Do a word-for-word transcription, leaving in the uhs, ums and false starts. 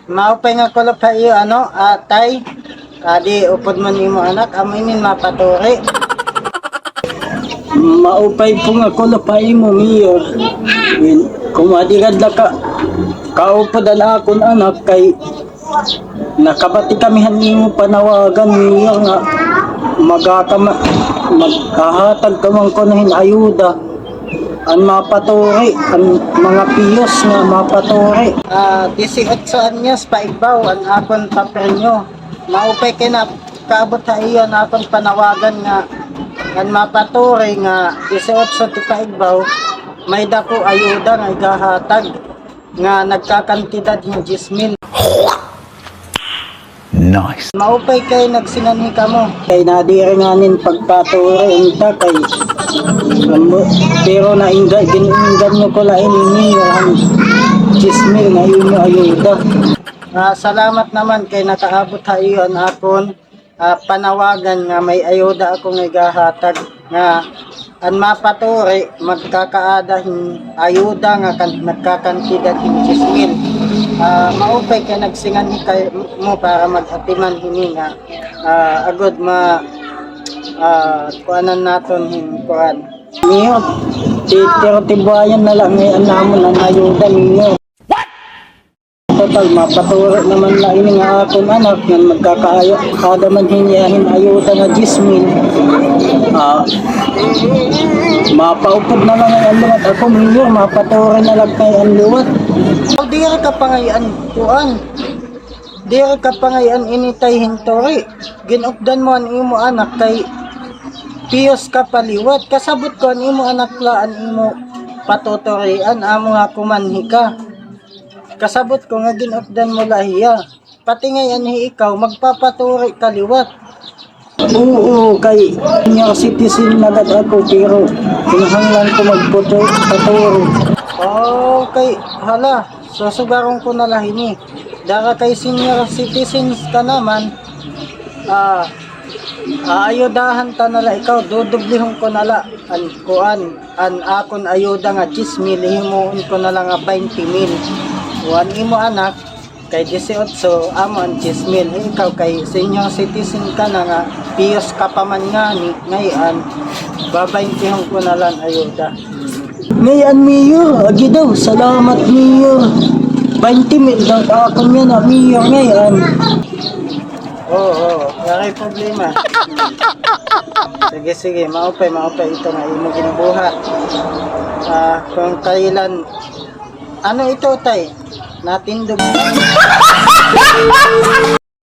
Maupay nga kulop ha iyo, ano, ah, tay. Adi, upod man imo anak, amo inin mapaturi. Maupay po nga kulop ha imo, Mayor. Well, kung adi gad la ka, kaupod an akon anak kay nakabati kami han imo panawagan, Mayor, nga magakama-, maghahatag ka man kuno hin ayuda. An mapaturi, an mga piyos nga mapaturi. Ah, disiotso anyos paigbaw an akon papremyo. Maupay kay nakaabot ha iyo an akon panawagan nga an mapaturi nga disiotso ti paigbaw, may dako ayuda nga igahatag nga nagkakantidad hin diyes mil. Nice. Maupay kay nagsinanhi kamo. Kay nadiri nganin pagpaturi unta kay, pero nainggan, gin-inggan mo ko la ini, Mayor, an diyes mil nga imo ayuda. Ah, salamat naman kay nakaabot ha iyo an akon, ah, panawagan nga may ayuda ako nga igahatag nga an mapaturi, magkakaada hin ayuda nga kan-, nagkakantidad hin diyes mil. Ah, maupay kay nagsinanhi kamo para mag-atiman hini nga, ah, agod ma-, ah, kuanan naton hin kuan. Mayor, ti-, pero tibuhayan na la ngay-an namon an ayuda, Mayor. Total, mapaturi naman la ini nga akon anak ngan magkakaaya-, kada man hini hin ayuda nga diyes mil. Ah, mapaupod na la ngay-an liwat ako, Mayor, mapaturi na la ngay-an liwat. Aw, diri ka pa ngay-an kuan. Diri ka pa ngay-an ini tay hin turi. Gin-updan mo an imo anak kay piyos ka pa liwat. Kasabot ko an imo anak la an imo patuturian, amo nga kumanhi ka. Kasabot ko nga gin-updan mo la hiya. Pati ngay-an hi ikaw, magpapaturi ka liwat. Oo, kay senior citizen na gad ako, pero kinahanglan ko magputo-, paturi. Okay, hala, susugaron ko na la hini. Dara kay senior citizens ka naman, ah, aayudahan ta na la ikaw, dudublihon ko na la an kuan, an akon ayuda nga diyes mil, himuon ko na la nga baynte mil. O an imo anak, kay disiotso, amo an diyes mil. Ikaw kay senior citizen ka na nga, piyos ka pa man ngani, ngay-an, babayntihon ko na la an ayuda. Ngay-an, Mayor, agi daw, salamat, Mayor. Baynte mil daw akon yana, Mayor, ngay-an. Oo, oo. Waray problema. Sige, sige. Maupay, maupay ito nga imo ginbuhat. Ah, kung kailan, ano ito, tay? Natindog.